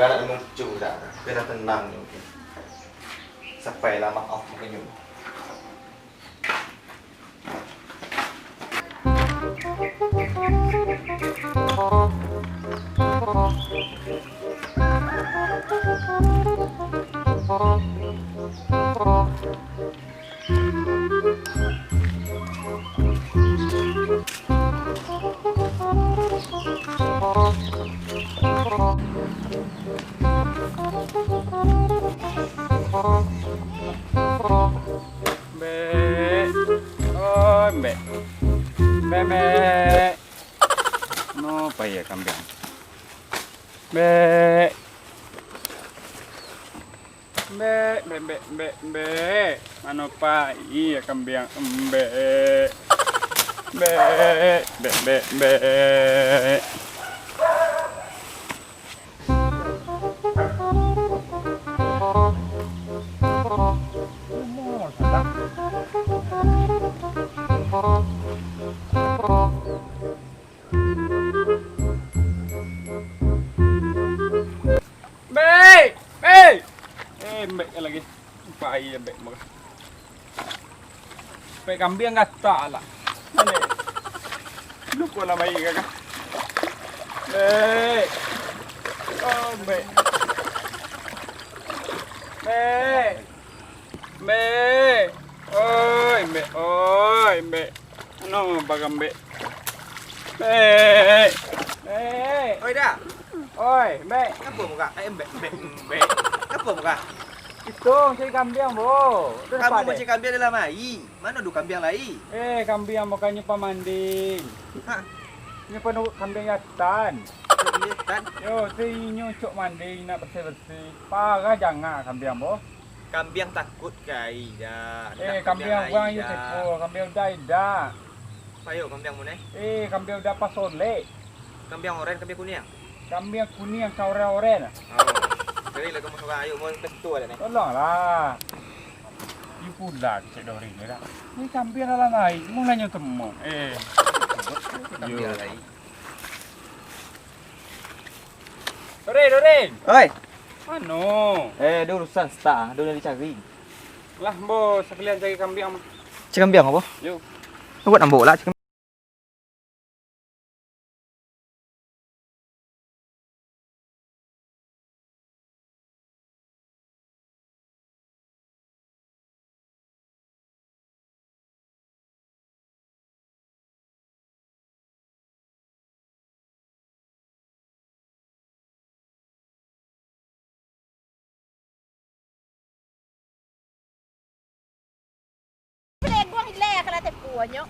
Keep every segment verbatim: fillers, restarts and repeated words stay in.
Anak muncul dah, kena tenang nyo. Sampai lah maaf makanya. Mbek. Oi, Mbek. Mbek, Mbek. Mano pai kambiang? Mbek. Mbek, mbek, mbek, mbek, mbek. Mano pai kambiang, Mbek? Mbek, mbek, mbek, mbek. Mbek! Mbek! Eh, Mbek lagi. Pai Mbek mah. Mbek kambiang gatak lah. Mbek. Lupo lah baik kakak. Mbek. Oh, Mbek. Mbek. Mbek. Oi, Mbek. Oi, Mbek. Mano barang, Mbek? Mbek. Mbek. Oi, Da. Oi, Mbek. Ngapo muka? Eh, Mbek, Mbek, Mbek. Ngapo muka? Itu cari kambiang, Bo. Kamu mancari kambiang dalam aia. Mano ado kambiang lai? Eh, kambiang bukannyo pamanding. Ha? Nyo panu kambiang jatan. Kambiang jatan? Yo, tu inyo cok manding, nak bersih-bersih. Parah jangak kambiang, Bo. Kambiang takut ka ai, Da. Eh, kambiang urang lai, Da. Kambiang Uda, Da. Payo kambiang mu neh? Eh, kambiang Uda pasolek. Kambiang oren, kambiang kuniang? Kambiang kuniang ka oren-oren. Oh, jadi lah kamu surang, ayo, mau ke situ ada neh. Tolonglah. Iyo pulo, cek Dorin ni, Da. Ni kambiang dalam aia, mau nanyo temu. Eh. Kambiang lai. Dorin, Dorin. Oi. Mano? Eh, ado urusan stak, ado nan dicari. Lah, ambo sakalian cari kambiang. Cari kambiang apo? Yo. Buek ambo lah, cari kambiang. Peleguang ilai ka lah tepuanyo.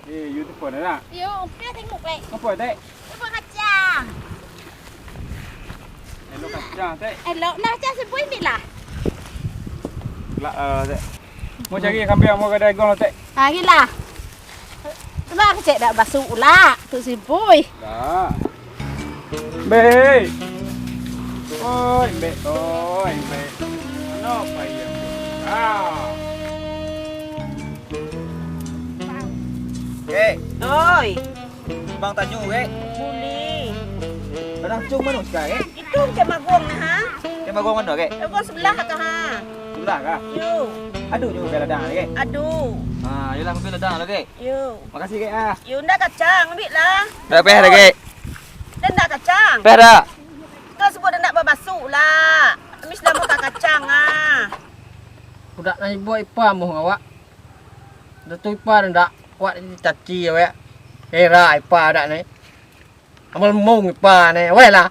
Eh, yo tu pun nak. Yo, kena tengok, Lek. Apa, Tek? Apa kacang? Elok kacang, Tek. Elok. Nah, kacang sebui ambil lah. Lah, eh, Tek. Mau cari kambiang, mau gadai gong, Tek. Ha, gila. Cuba kecek dak basuk lah, tu sibui. Dah. Mbek. Oi, Mbek. Oi, Mbek. Mano pai Mbek? Ah. Eh. Oi. Bang tanyo, Kek. Buli. Kadang cung mano sekarang, Kek? Itu Cek Maguang nah, ha? Cek Maguang mano, Kek? Maguang sebelah kah, ha? Sebelah kah? Yo. Ado juo ladang, Kek? Ado. Ah, yolah, ambil ladang lah, Kek. Yo. Makasih, Kek, ah. Yo, ndak kacang, ambil lah. Ndak peh dah, Kek? Ndak kacang. Peh dah. Kau sebut ndak babasuk lah. Amis lah muka kacang, ah. Budak nan ibuak ipa amuah awak. Dah tu ipa ndak kuat dicaci awak. Hera ipa dak ni. Amal mung ipa ni. Weh lah.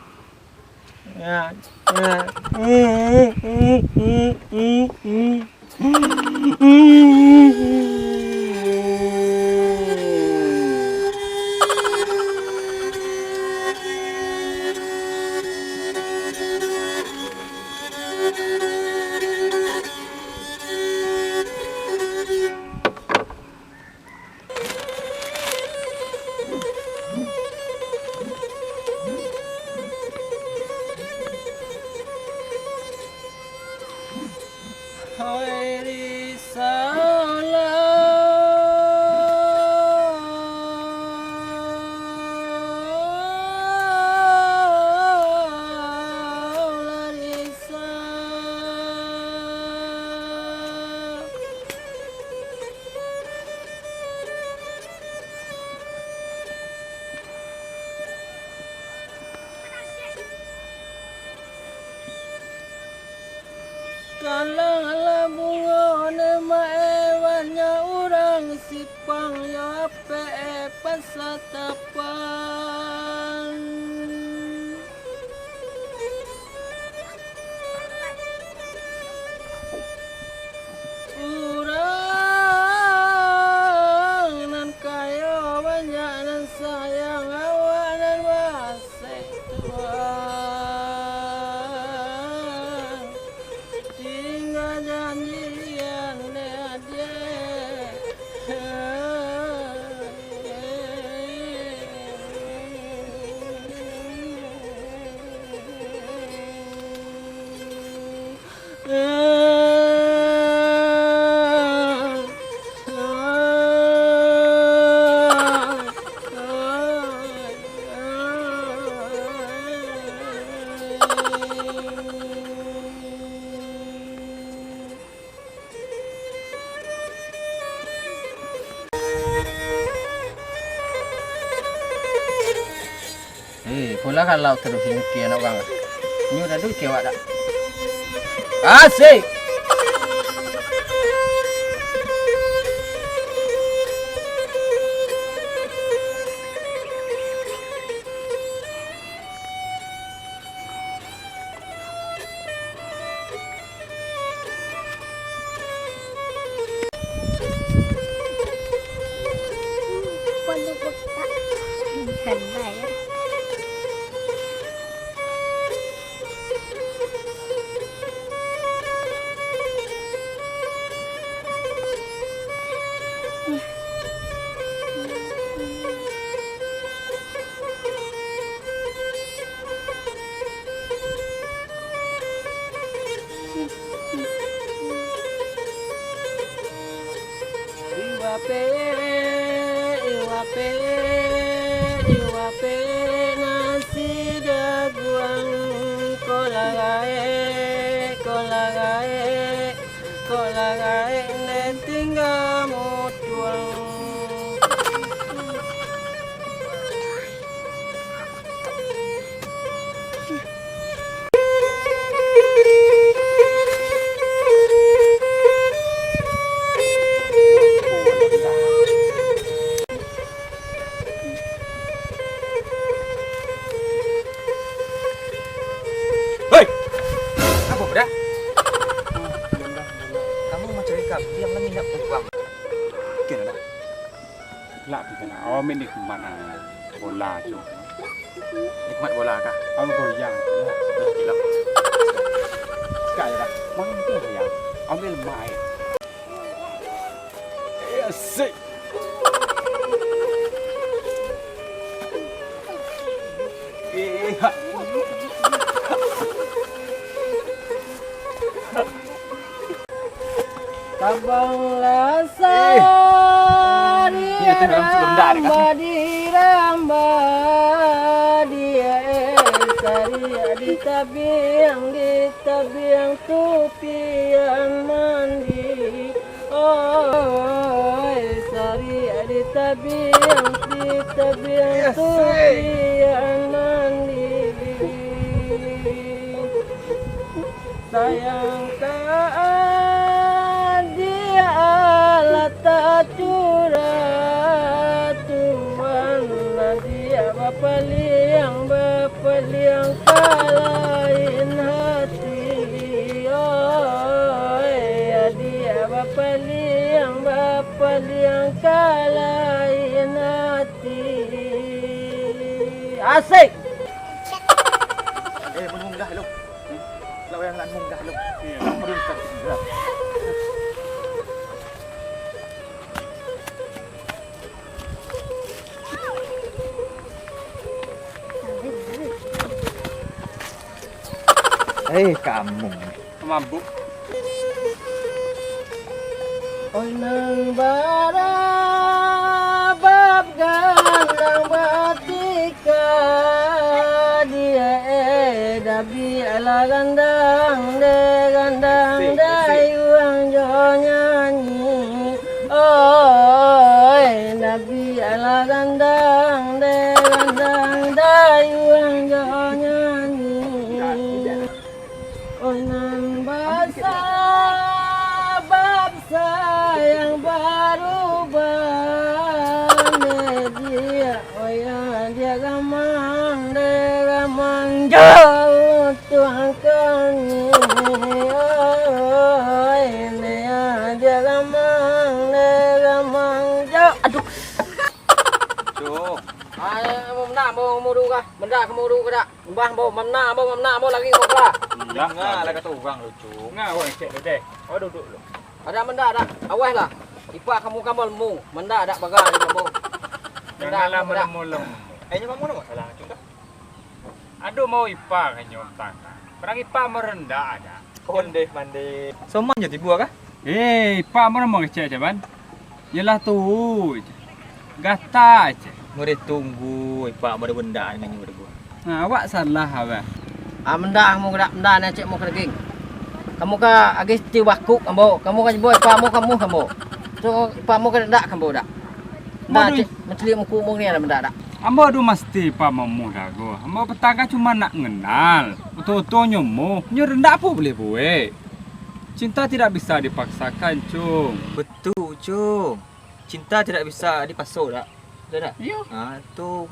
Ya. Ya. Khairi salam. Kalanglah bungo ne mae, banyak urang sipang yo apek e pasatapang. Urang nan kayo banyak nan sayang, awak nan ba- Tuan, tingga janjian dek adiak. Eh, polah kalau terus mukir anak urang. Nyo dah duit kewak dak? Asik! Iwape, iwape, iwape nasi daguang, ko lah gaek, ko lah gaek, ko lah gaek nde tingga mutuang. Hei! Apo, Bra? Kamu mancari kambing lah minyak kubang. Oke, Bra. Lah, pi kana. Awak main nikmat, ah, bola tu. Nikmat bola kah? Awak goyang. Lah, lah. Sekali lah. Main tu goyang. Ambil mic. Asik. Eh, ha. Tabanglah sari ramba di ramba di, eh, sari di tabiang, di tabiang tu pian mandi. Oi, sari di tabiang, di tabiang tu pian mandi. Sayang ka adiak lah tacurah, tuan adiak bapaliang, bapaliang ka lain hati. Oi, adiak bapaliang, bapaliang ka lain hati. Asik. Eh, munggah lu. Lah, wayang lah munggah lu. Iya, lah, meruntak. Eh, kamu. Mabuk. Oi nan barabab gandang batika, di e dabiak lah gandang, dek gandang dayuang jo nyanyi. Oi, dabiak lah gandang, dek gandang dayuang jo nyanyi. Oi nan basa Ah, manda ambo mudu ka? Manda ka mudu ka dak? Mbah ambo, manda ambo, manda ambo lari ambo ka lah. Dengar lah kato urang lu, Cung. Ngah, awak cek lu deh. Awak duduk lu. Adak manda dak? Awas lah. Ipak kamu ka malemung. Manda dak baga di ambo. Janganlah malemung-lemung. Eh, nyo kamu namo salah, Cung, dah? Ado mau ipak ka nyo tangah. Barang ipak marendah dak? Ondeh mandeh. Soman jo tibo kah? Eh, ipak mano mangecek, Caban? Yalah tu, gata aja. Murih tunggu, ipak mano benda dengan nyo berdua. Nah, awak salah, abah. Ah, menda kamu ka dak, menda ni cek mau ka daging. Kamu ka agih tiu bakuk ambo, kamu ka jeboi ipak mu kamu ambo. Tu ipak mu ka dak ambo dak. Nda Waduh. Cek, manceliak muko mu ni lah menda dak. Ambo tu mesti ipak mamuh dago. Ambo petang ka cuma nak ngenal. Oto-oto nyo muh, nyo rendak apo buliah buek. Cinta tidak bisa dipaksakan, Cung. Betul, Cung. Cinta tidak bisa dipaso, dak? Betul dak? Iyo. Ha, tu.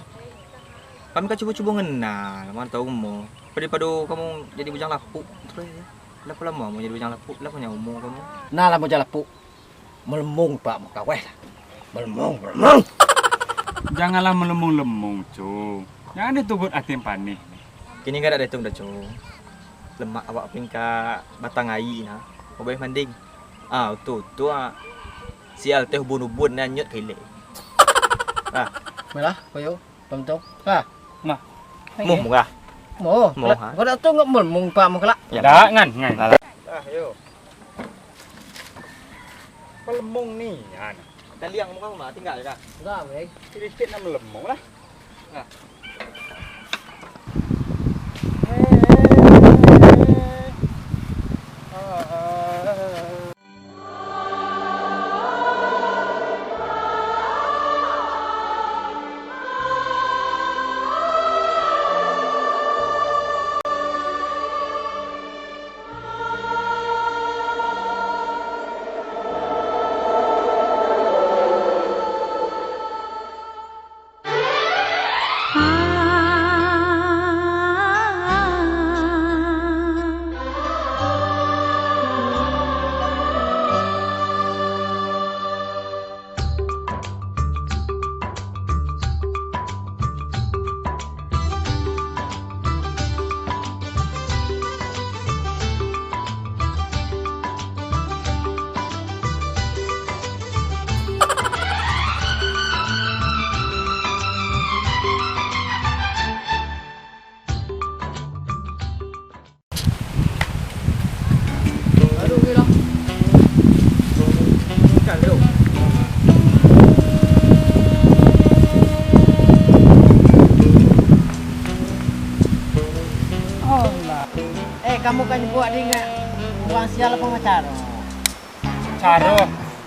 Kami kan cubo-cubo ngenal, mana tahu mo. Daripada kamu jadi bujang lapuk, terus ya. Berapa lama mau jadi bujang lapuk? Berapa nyawa umur kamu? Nah lah bujang lapuk. Melemung pak mukaweh lah. Melemung, melemung. Janganlah melemung-lemung, Cung. Jangan ditugut atin panih. Kini kan dak datang dah, Cung. Lemak awak pingka batang air nah. Mau bayar manding. Ah, tu, tu ah. Sial teh ubun-ubun nah nyut kailik. Ah. Malah, koyo, tonton. Ah. Mah. Muh murah. Muh. Muh, ha? Kau dak tu nggak melemung pak mukalak? Ya. Dak, ngan, ngan. Alah. Ah, yo. Melemung nian. Taliang muka mah tinggal ka? Enggak, Bang. Sedikit nak melemung lah. Nah. Eh, kamu kan buat di ingat urang sial apo macam tu? Caro.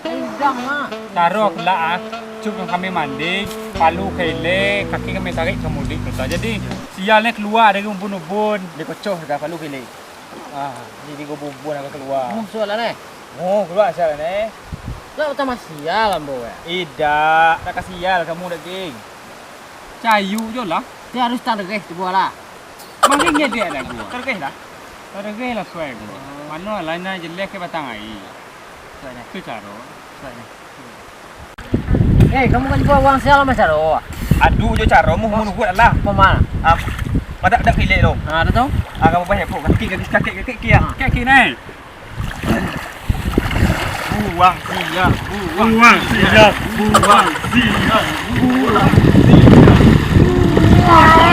Udang ah. Caro kelak ah. Cukup kami mandi, palu ka ilek, kaki kami tarik ka mudik kota. Jadi sial ni kalua dari ubun-ubun. Dia kocoh dah palu ka ilek. Ah, jadi ubun-ubun agak kalua. Musuh lah neh. Oh, kalua sial neh. Lah utama sial ambo ya. Idak, tak ka sial kamu daging. Cayu jo lah. Dia harus tarik tu bola. Mangin dia ada gua. Tarik dah. Tarik lah suai gua. Mano lah nak jelek ke batang air. Tu caro. Eh, kamu kan jua urang sial macam tu. Adu jo caro mu menurut lah. Paman. Ah, padak dak pilih dong. Ah, ada tu? Ah, kamu banyak kok. Kaki, kaki, kaki, kaki, kaki, ah. Kaki naik. Buang sial, buang sial, buang sial, buang sial.